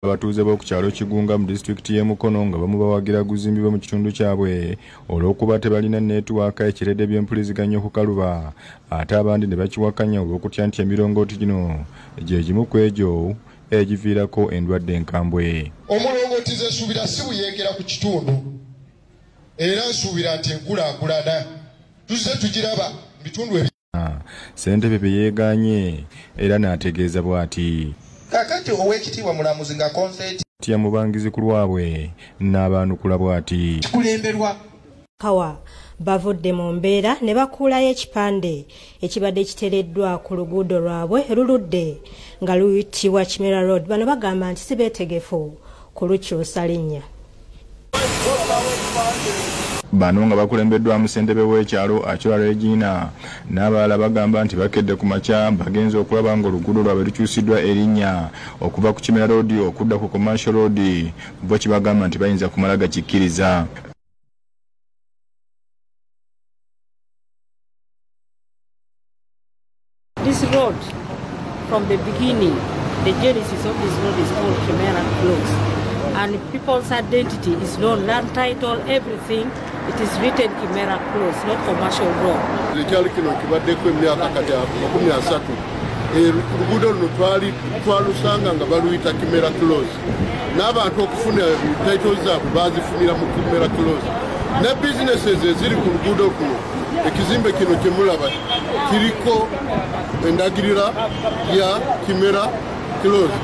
Abatuuze b'oku kyalo Kigunga mu disitulikiti y'e Mukono nga bamubawagira guzimbibwe mu kitundu kyabwe olw'okuba tebalina neetiwaaka ekiredde by'empuliziganya okukaluba, ate abandi ne bakiwakanya olw'okutya nti emirongooti gino gye gimu ku egyo egiviirako endwadde enkambwe. Omulongooti ze nsuubira si buyeekera ku kitundu, era nsuubira nti enkulaakulana tuzze tugiraba mu bitundu. Ssentebe bye yeegaanye era n'ategeeza bw'ati. Kakati ow'ekitiibwa mulamuzi nga konsenti yamubangizi ku lwabwe n'abaanukula bw'ati. Kikulemberwa Kawa bavudde mu mbeera ne bakuulayo ekipande ekibadde kiteereddwa ku luguudo lwabwe luludde nga luyitibwa Kimera Road. Bano bagamba nti si beetegefu kulukyusa linnya. Bano nga bakulembeddwamu ssentebe w'ekyalo Achola Regina n'abalala bagamba nti bakedde ku makya bagenze okulaba ng'oluguudo lwabwe lukyusiddwa erinnya okuva ku Kimera Road okudda ku Commercial Road, bo kibagamba nti bayinza kumala gakikkiriza. This road, from the beginning, the genesis of this road is called Kimera Close. And people's identity is known, land title, everything. It is written Kimera Close, not Commercial Road. Ekyalo kino kibaddeko emyaka kati 30. Oluguudo luno twalusanga nga baluyita Kimera Close. N'abantu okufuna titles zaabwe bazifunira mu Kimera Close. Ne businesses eziri ku luguudo kuno, ekizimbe kino kye mulaba kiriko endagirira ya Kimera Close.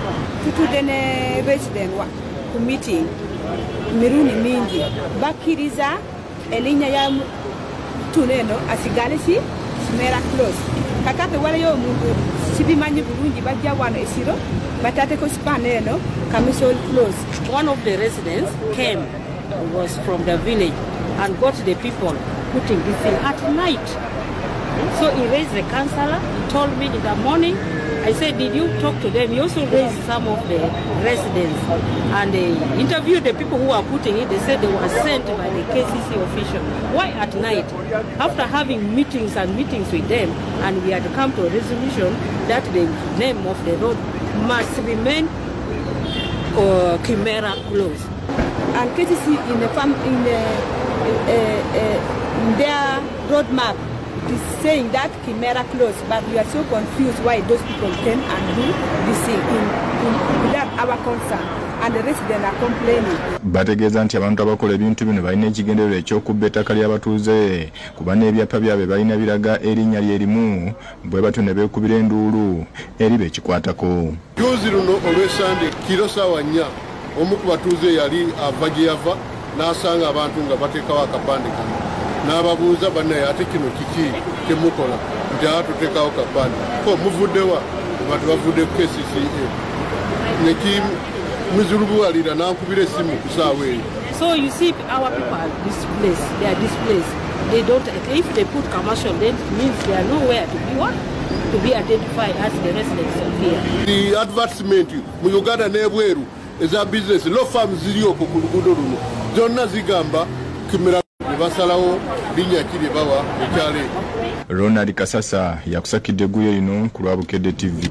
Tutudde ne resident ku meeting mirundi mingi, bakkiriza erinnya ya ttuno eno asigale ki Kimera Close. Kakati waliyo omuntu sibimanyi bulungi, bajja wano esiro bataateko span eno Commercial Close. One of the residents came, was from the village, and got the people putting this thing at night. So he raised the councillor, he told me in the morning. I said, did you talk to them? He also raised some of the residents and they interviewed the people who are putting it. They said they were sent by the KCC official. Why at night? After having meetings and meetings with them, and we had come to a resolution that the name of the road must remain Kimera Close. And KCC in the farm, in their roadmap, is saying that Kimera Close, but we are so confused why those people came and do this thing without our concern, and the residents are complaining. Bategeeza nti abantu abakola ebintu bino balina ekigendererwa eky'okubba ettaka ly'abatuuze kuba n'ebyapa byabwe balina biraga erinnya lye limu, bwe batyo ne beekubira enduulu eri bekikwatako. Juzi luno olw'Essande kiro ssaawa 4 omu ku batuuze yali ava gye yava n'asanga abantu nga bateekawo akapande kano. N'ababuuza bannaye ate kino kiki kyemukola, nti aa tuteekawo kapande ko muvuddewa, abantu bavudde ku KCCA nekimuzulubuwalira n'ankubira essimu ku ssaawa eyo. So you see our people are displaced, they are displaced. They don't, if they put commercial, then it means they are nowhere to be what? To be identified as the residents of here. The advertisement mu Uganda n'ebweru eza business law firms ziri okwo ku luguudo luno zonna zigamba Kimera ne basalawo linnya ki lye bawa ekyalo ekyo. Ronald Kasasa yakusakidde egguyo lino ku lwa Bukedde TV.